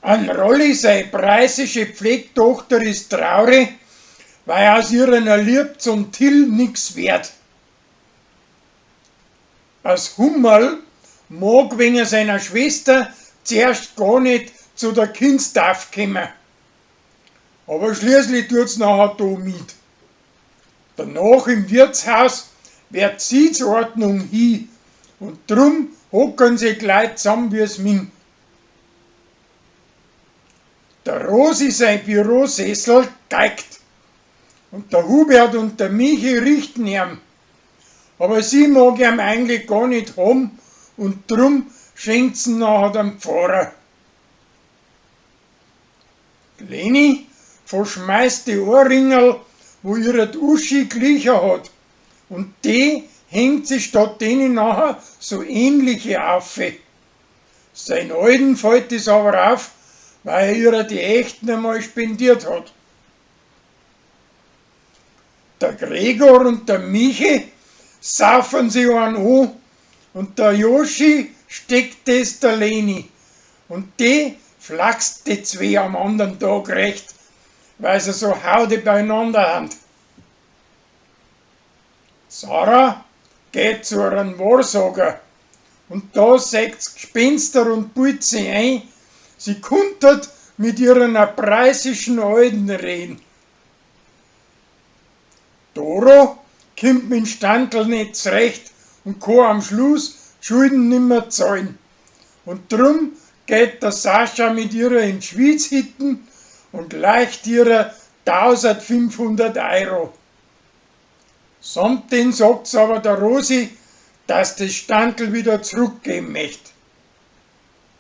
An Rolli sei preußische Pflegtochter is traurig, weil aus ihrer Lieb zum Till nix werd. As Hummerl mag wegen seiner Schwester zuerst gar nicht zu der Kindstaufe kommen. Aber schließlich tut's nachher da mit. Danach im Wirtshaus wird Sitzordnung hi und drum hocken sie gleich zusammen wie's min. Der Rosi sein Bürosessel geigt und der Hubert und der Michi richten ihm. Aber sie mag ihn eigentlich gar nicht haben und drum schenkt's ihn nachher dem Pfarrer. Leni verschmeißt die Ohrringerl, wo ihre Uschi glicher hat, und die hängt sich statt denen nachher so ähnliche auf. Sein Alten fällt es aber auf, weil er ihr die echten einmal spendiert hat. Der Gregor und der Michi saufen sich einen an und der Joschi steckt es der Leni. Und die flachst die zwei am anderen Tag recht, weil sie so haude beieinander haben. Sarah geht zu einem Wahrsager und da sägt's Gespenster und pult sie ein, sie kuntert mit ihren preußischen Alten reden. Doro kommt mit dem Standl nicht zurecht und kann am Schluss die Schulden nimmer zahlen. Und drum geht der Sascha mit ihrer in Schwyz hitten und leicht ihrer 1500 Euro. Samt den sagt's aber der Rosi, dass das Standl wieder zurückgeben möcht.